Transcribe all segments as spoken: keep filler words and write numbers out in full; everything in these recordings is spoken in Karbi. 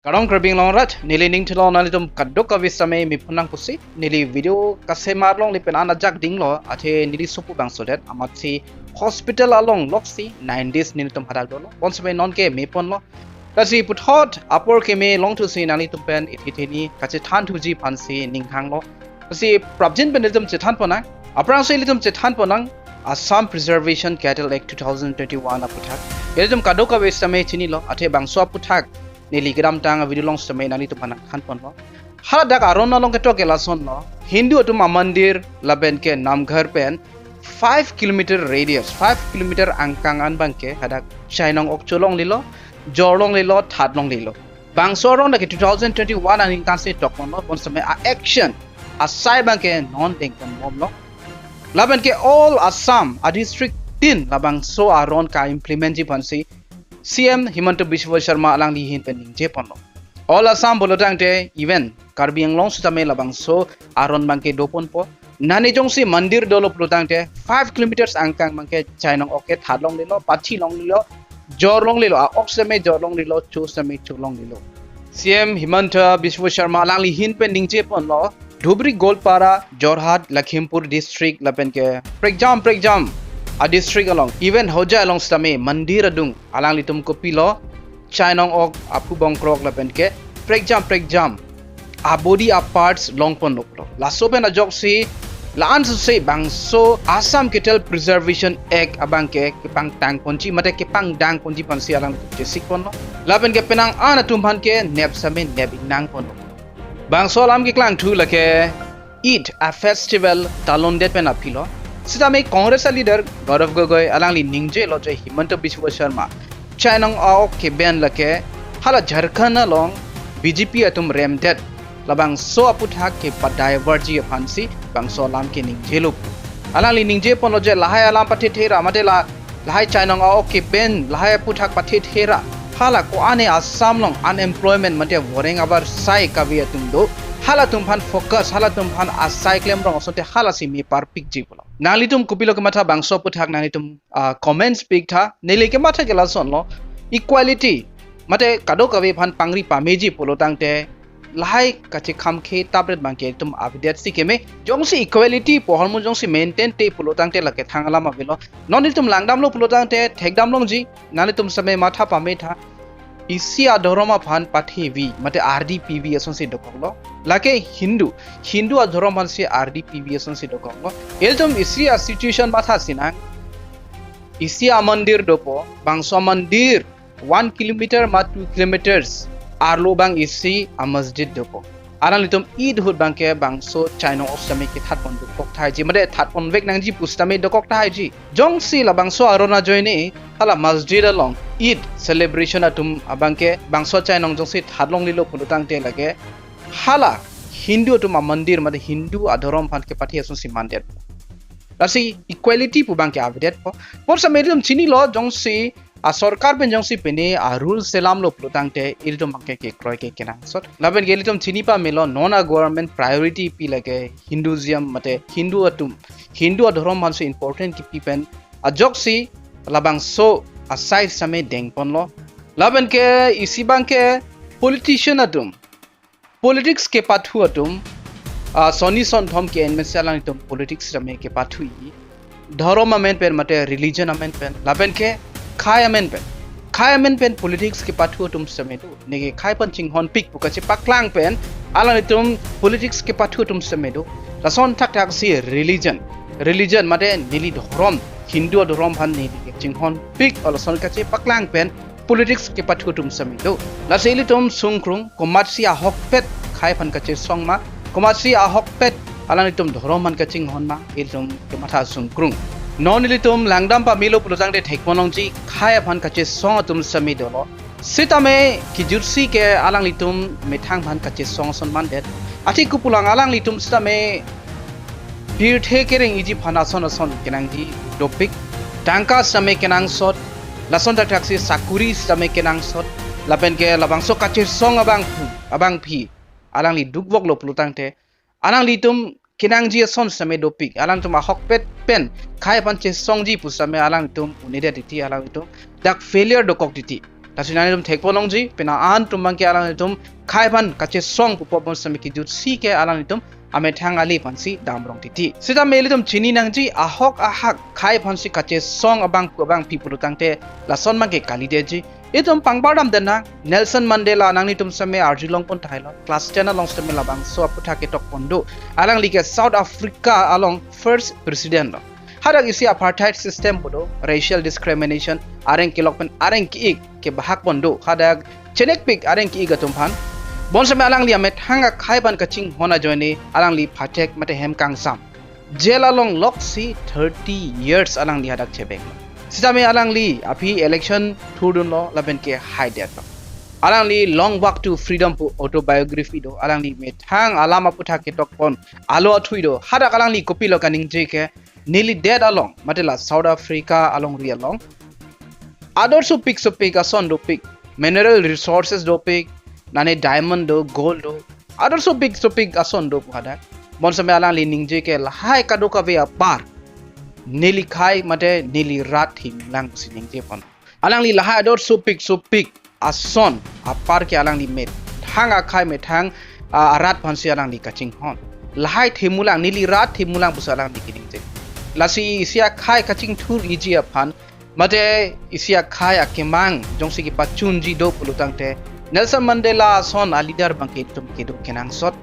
Kardom Karbi Anglong arat, neli ning thilo nanglitum kadokave sitame mipun nang pusi, neli video kasemar longle pen an ajak dinglo, athe neli sopo bangso det, amatsi hospital along loksi nine days nelitum hadak dolo, bonsitame non ke meponlo. Lasi puthot apor keme longthusi nanglitum pen ithi theni kachethan thuji aphansi ning hanglo. Lasi prapjin pen ilitum chethan ponnang, aphrangsi ilitum chethan ponnang, Assam Preservation Cattle Act two thousand twenty-one aputhak. Ilitum kadokave sitame chinilo, athe bangso aputhak neli kedamtang video along sitame nanglitum aphan nangthan ponlo. Haladak aron along ketok ke lasonlo. Hindu atum amandir lapen ke namghar pen five kilometer radius, five kilometer angkang an abangke hadak chainong ok cholonglelo, jorlonglelo, thatlonglelo. Bangso aron dak ke two thousand twenty-one aningkan si tokponlo, bonsitame a-action asai abangke non dengponbomlo. Lapen ke all Assam a-district tin labangso aron ka-implement ji aphansi C M Himanta Biswa Sarma alangli ahin pen ningje ponlo. All Assam pulo tangte even Karbi Anglong sitame labangso aron abangke doponpo. Nane jongsi mandir dolo pulo tangte five kilometers angkang abangke chainong ok ke thatlonglelo, pathilonglelo, jorlonglelo, a-ok sitame jorlonglelo, cho sitame cholonglelo. C M Himanta Biswa Sarma alangli ahin pen ningje ponlo, Dhubri, Goalpara, Jorhat, Lakhimpur district lapen ke prekjam prekjam a-district along, even Hojai along sitame mandir adung alanglitum kopilo, chainong ok aphu bongkrok lapen ke prekjam prekjam a-body a-parts longponlo pulo. Laso pen ajoksi la-an suse bangso Assam Cattle Preservation Act abangke kepangtangponji mate kepangdangponji aphansi alang chesik ponlo. Lapen ke penang an atum aphan ke nep sitame nep ingnang ponlo. Bangso alam keklangthu lake Eid a-festival talondet pen aphilo. Sitame Congress a-leader Gaurav Gogoi alangli ningjelo je Himanta Biswa Sarma chainong a-ok ke-ban lake hala Jharkhand along B J P atum remdet labangso aputhak kepa-divert ji aphansi bangso alam ke ningjelo. Alangli ningje ponlo je lahai alam pathethera mate la lahai chainong a-ok ke-ban, lahai aputhak pathethera, hala ko-an e Assam along unemployment mate voreng abar sai kave atum do, halatum aphan focus, halatum aphan asai klemrong asonte halasi me parpikji pulo. Nanglitum kopilo kematha bangso aputhak nanglitum, ah, comments piktha. Neli kematha ke lasonlo, equality mate kadokave aphan pangri pameji pulo tangte lahai kachekham ke tapret abangke itum avedetsi keme. Jongsi equality pu ahormu jongsi maintain te pulo tangte lake thang alam avelo. Non itum langdamlo pulo tangte thekdam longji, nanglitum sitame matha pametha. Isi adhorom aphan pathevi mate ardi pivi asonsi dokoklo. Lake Hindu, Hindu adhorom aphansi ardi pivi asonsi dokoklo. Ilitum isi a-situation matha sinang. Isi amandir dopo, bangso amandir one kilometer ma two kilometers arlo abang isi amasjid dopo. Alanglitum Eid ahut abangke bangso chainong ok sitame kethatpon dokok tahai ji, mate thatpon vek nangji pu sitame dokok tahai ji. Jongsi labangso aron ajoine hala masjid along Eid celebration atum abangke bangso chainong jongsi thatlonglelo pulo tangte lake hala Hindu atum amandir mate Hindu adhorom aphan kepathe asonsi mandet. Lasi equality pu abangke avedetpo. Bonsitame itum chinilo jongsi asorkar pen jongsi pine a-rule selamlo pulo tangte ilitum abangke kekroi ke kenangsot. Lapen ke ilitum chini pamelo non a-government priority pi lake Hinduism mate Hindu atum, Hindu adhorom aphansi important kipi pen ajoksi labangso asai sitame dengponlo. Lapen ke isi abangke politician atum, politics kepathu atum, ah, sonni sonthom ke-en pensi alanglitum politics sitame kepathu-i. Dhorom amen pen mate religion amen pen, lapen ke khei amen pen. Khei amen pen politics kepathu atum sitame do. Neke khei aphan chinghonpik pu kachepaklang pen alanglitum politics kepathu atum sitame do. Lason thakthaksi religion, religion mate neli dhorom, Hindu adhorom aphan neli kechinghonpik, o lason kachepaklang pen politics kepathu atum sitame do. Lasi ilitum sungkrung, komatsi ahokpet khei aphan kachesong ma, komatsi ahokpet alanglitum dhorom aphan kachinghon ma, ilitum kematha sungkrung. Non ilitum langdam pamelo pulo tangte thekpon longji, khei aphan kachesong atum sitame dolo. Sitame kijutsi ke alanglitum methang aphan kachesong ason mandet. Athe kopulang alanglitum sitame pirthe kereng-iji aphan ason ason kenangji dopik. Tangka sitame kenangsot, lason thakthaksi sakuri sitame kenangsot, lapen ke labangso kachesong abang, abangpi alangli dukvoklo pulo tangte, alanglitum kenangji ason sitame dopik, alangtum ahokpet pen khei aphan chesongji pu sitame alangtum un-edet titi, alangtum dak failure dokok titi. Lasi nanglitum thekpon longji, pini an atum abangke alanglitum khei aphan kachesong pu pon sitame kejutsi ke alanglitum amethang ale aphansi damrong titi. Sitame ilitum chini nangji, ahok ahak khei aphansi kachesong abangphu abangpi pulo tangte lason abangke kalidetji. Itum pangbar dam den nang, Nelson Mandela nanglitum sitame arjulong pon tahai lo. Class ten along sitame labangso aputhak ketok pon do. Alangli ke South Africa along first president lo. Hadak isi apartheid system pu do, racial discrimination, areng kelok pen areng ke-ik kebahak pon do. Hadak chenekpik areng ke-ik atum aphan. Bonsitame alangli amethang akhei aphan kachinghon ajoine alangli phatek mate hem kangsam jail along loksi thirty years alangli hadak chebeng. Sitame alangli aphi election thurdunlo lapen ke haidetlo. Alangli Long Walk to Freedom pu autobiography do, alangli methang alam aputhak ketok pon alo athui do. Hadak alangli kopilo kaningje ke, neli det along, mate la South Africa alongri along ador sopik sopik ason dopik, mineral resources dopik, nane diamond do, gold do, ador sopik sopik ason do pu hadak. Bonsitame alangli ningje ke lahai kadokave apar neli khei mate neli rat themulang pusi ningje pon. Alangli lahai ador sopik sopik ason apar ke alangli methang akhei methang, ah, arat aphansi alangli kachinghon. Lahai themulang, neli rat themulang pusi alangli keningje. Lasi isi akhei kachingthur-iji aphan, mate isi akhei akemang jongsi kepachunji do pulo tangte, Nelson Mandela ason aleader abangke itum kedo kenangsot.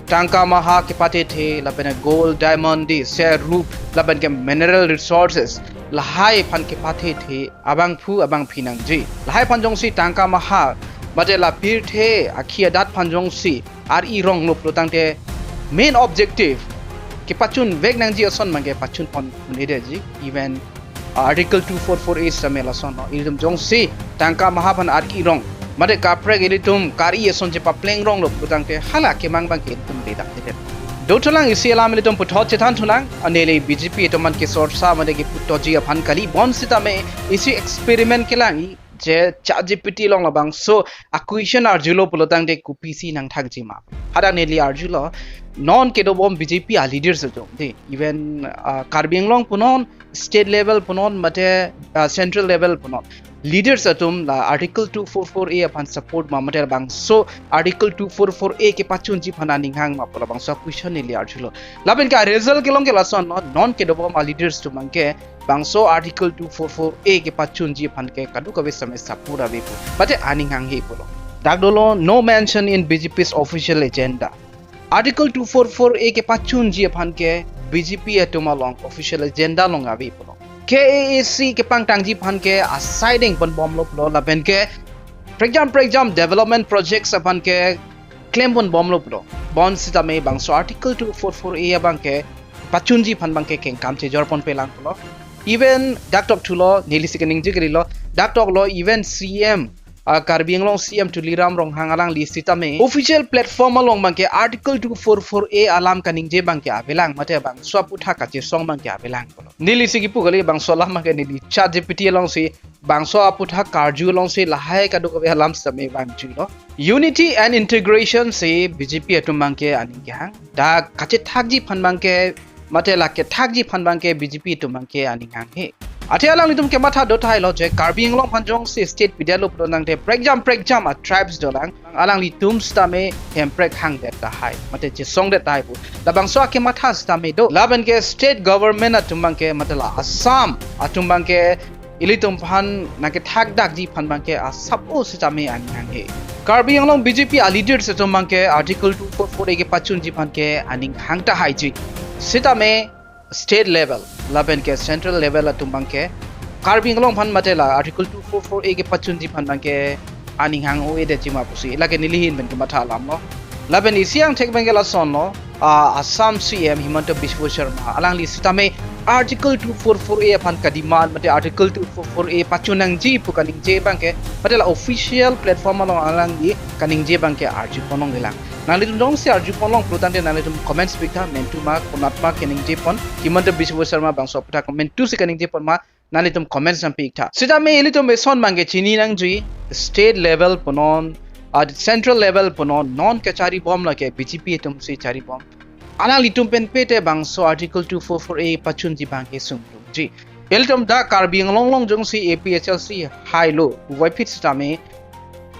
Tangka maha kepathethe, lapen gold, diamond, di ser rup, lapen ke mineral resources, lahai aphan kepathethe abangphu abangpi nangji. Lahai aphan jongsi tangka maha, mate la pirthe akhi adat aphan jongsi ar-i ronglo pulo tangte, main objective kepachunvek nangji ason abangke pachun pon un-edetji. Even Article two four four A sitame lasonlo. Ilitum jongsi tangka maha aphan ar-i rong, mate kaprek ilitum kar-i ason chepapleng ronglo pulo tangte hala akemang abangke ilitum le dak tete. Dothulang, isi alam ilitum puthot chethan thulang, neli B J P atum aphan kesorsa mate keputoji aphan kali, bonsitame isi experiment kelang-i je ChatGPT along labangso a-question arjulo pulo tangte kopisi nangthakji ma. Hadak neli arjulo, non kedobom B J P aleaders atum, de, even, ah, Karbi Anglong punon, state level punon, mate, ah, central level punon, leaders atum la Article two four four A aphan support ma, mate labangso Article two four four A kepachunji aphan aning hang ma pu labangso a-question neli arjulo. Lapen ke result kelong ke lasonlo, non kedobom aleaders atum abangke bangso Article two four four A kepachunji aphan ke kadokave sitame support avepo, mate aning hanghe pulo. Dak dolo, no mention in B J P's official agenda. Article two four four A kepachunji aphan ke B J P atum along official agenda along ave pulo. K A A C kepangtangji aphan ke asai dengponbomlo pulo, lapen ke prekjam prekjam development projects aphan ke klemponbomlo pulo. Bonsitame bangso Article two four four A abangke pachunji aphan abangke kengkam chejorponpelang pulo. Even dak tokthulo, nelisi keningje kalilo, dak toklo, even C M, ah, Karbi Anglong C M Tuliram Ronghang alangli sitame official platform along abangke Article two four four A alam kaningje abangke avelang, mate bangso aputhak kachesong abangke avelang pulo. Nelisi kipu kali, bangso alam abangke neli ChatGPT alongsi bangso aputhak karju alongsi lahai kadokave alam sitame vangjuilo. Unity and integration si B J P atum abangke aning kehang. Dak kachethakji aphan abangke, mate la kethakji aphan abangke B J P atum abangke aning hanghe. Athe alanglitum kematha do tahai lo je Karbi Anglong aphan jongsi state pidetlo pulo tangte prekjam prekjam a-tribes dolang. Alanglitum sitame hemprek hangdet tahai, mate chesongdet tahai pu labangso akematha sitame do. Lapen ke state government atum abangke, mate la Assam atum abangke ilitum aphan nangkethakdakji aphan abangke asap-o sitame aning hanghe. Karbi Anglong B J P aleaders atum abangke Article two four four A kepachunji aphan ke aning hang tahaiji. Sitame state level lapen ke central level atum abangke Karbi Anglong aphan mate la Article two four four A kepachunji aphan abangke aning hang-o-edetji ma pusi lake neli ahin pen kematha alamlo. Lapen isi angthek abangke lasonlo, ah, Assam C M Himanta Biswa Sarma alangli sitame Article two four four A aphan ka-demand, mate Article two four four A pachun nangji pu kaningje abangke, mate la official platform along alangli kaningje abangke arjupon longlelang. Nanglitum jongsi arjupon long pulo tangte nanglitum comments pi-iktha, mentu ma, konat ma keningjepon, Himanta Biswa Sarma bangso aputhak mentu si kaningjepon ma, nanglitum comments nangpi-iktha. Sitame ilitum eson abangke chini nangji, state level punon, ah, central level punon, non kacharibom lake B J P atum si charibom. Alanglitum pen pete bangso Article two four four A pachunji abangke sungrumji. Ilitum dak Karbi Anglong along jongsi A P H L C hailo, puvoiphit sitame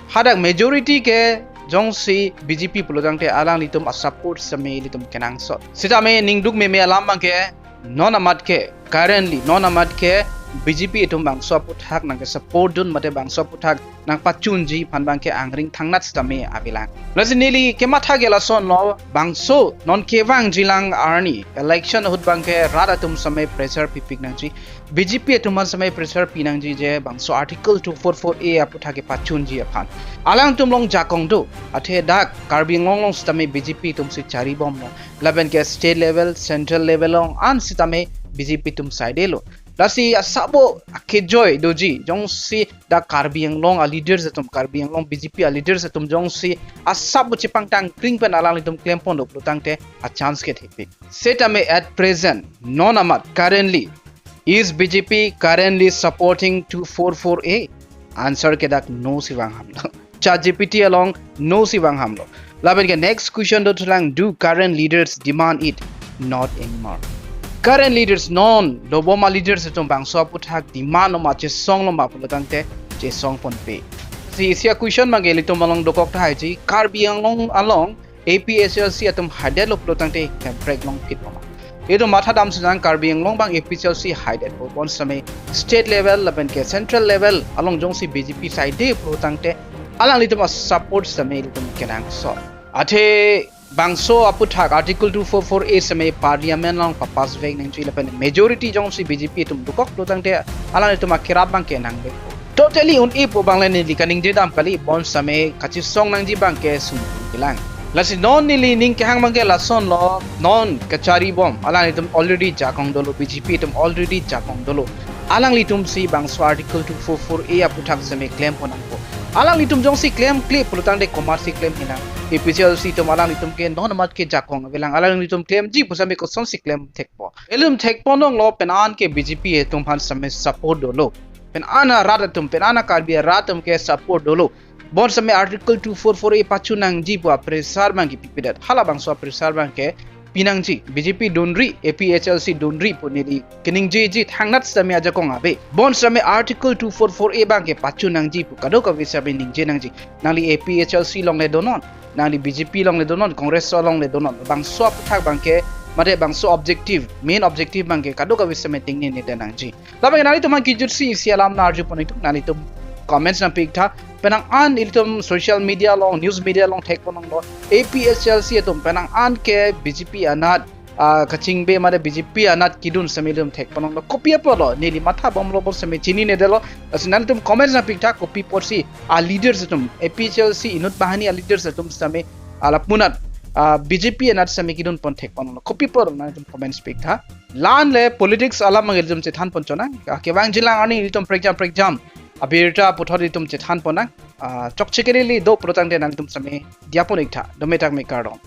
hadak majority ke jongsi B J P pulotangte alanglitum asupport sitame ilitum kenangsot. Sitame ningduk meme alam abangke non amat ke, currently non amat ke B J P atum bangso aputhak nangke support dun mate bangso aputhak nangpachunji aphan abangke angring thangnat sitame avelang. Lasi neli kematha ke lasonlo, bangso non kevangjilang arni election ahut abangke rat atum sitame pressure pipik nangji, B J P atum aphan sitame pressure pinangji je bangso Article two four four A aputhak kepachunji aphan. Alangtum along jakong do, athe dak Karbi Anglong along sitame B J P atumsi charibomlo. Lapen ke state level, central level along an sitame B J P atum saidelo. Lasi asabo akejoi doji, jongsi dak Karbi Anglong a leaders atum, Karbi Anglong B J P a leaders atum jongsi asabo chepangtang kring pen alanglitum klempon do pulotangte a chance ke thepik. Sitame at present, non amat, currently, is B J P currently supporting two four four A? Answer ke dak no si vanghamlo. Chat G P T along no si vanghamlo. Lapen ke next question dothulang, do current leaders demand it? Not anymore. Current leaders non dobom a leaders atum bangso aputhak demand lo ma chesong lo ma pulotangte chesong ponpe. Si isi a question abangke ilitum along dokok tahai ji, Karbi Anglong along A P H L C atum haidetlo pulotangte hemprek longphit lo ma. Itum matha dam sitang Karbi Anglong abang A P H L C haidetpo, bonsitame state level lapen ke central level along jongsi B J P saide pulotangte alanglitum asupport sitame ilitum kenangsot. Athe bangso aputhak Article two four four A sitame Parliament along papass vek nangji lapen majority jongsi B J P atum dokok pulotangte alanglitum akerap abangke nangvek. Totally un-epo abang le neli kaningje dam kali, bonsitame kachesong nangji abangke sungkun kelang. Lasi non neli ning kehang abangke lasonlo, non kacharibom alanglitum already jakong dolo, B J P atum already jakong dolo. Alanglitumsi bangso Article two four four A aputhak sitame klempon nangpo. Alanglitum jongsi klemkle pulotangte komatsi klem hinang? A P H L C atum alanglitum ke non amat ke jakong avelang, alanglitum klemji pu sitame kosonsi klem thekpo? Ilitum thekpon longlo, pen an ke B J P atum aphan sitame support dolo. Pen an a rat atum, pen an a Karbi rat atum ke support dolo. Bonsitame Article two four four A pachun nangji pu a pressure abangke pipedet. Halabangso a pressure abangke pinangji. B J P dunri, A P H L C dunri pu neli keningjeji, thangnat sitame ajakong ave. Bonsitame Article two four four A abangke pachun nangji pu kadokave sitame ningje nangji. Nangli A P H L C along le donon, nangli B J P along le donon, Congress along le donon. Bangso aputhak abangke, mate bangso objective, main objective abangke kadokave sitame tingnine nangji. Lapen nanglitum aphan kejutsi isi alam nang-arjupon ingtung, nanglitum comments nangpi-iktha. Penang an ilitum social media along, news media along thekpon longlo, A P H L C atum penang an ke B J P anat, ah, kachingbe mate B J P anat kedun sitame ilitum thekpon longlo. Kopi apotlo, neli matha bomlo bonsitame chininedetlo. Lasi nanglitum comments nangpi-iktha, kopi apotsi a leaders atum, A P H L C inut banghini a leaders atum sitame, ah, lapunat, ah, B J P anat sitame kedunpon thekpon longlo. Kopi apotlo, nanglitum comments pi-iktha. La-an le politics alam abang ilitum chethanpon chonang. Ah, kevangjilang arni ilitum prekjam prekjam abirta puthot ilitum chethanpon nang. Ah, chokche ke neli do pulotangte nanglitum sitame diya pon-iktha. Dome thakme, kardom.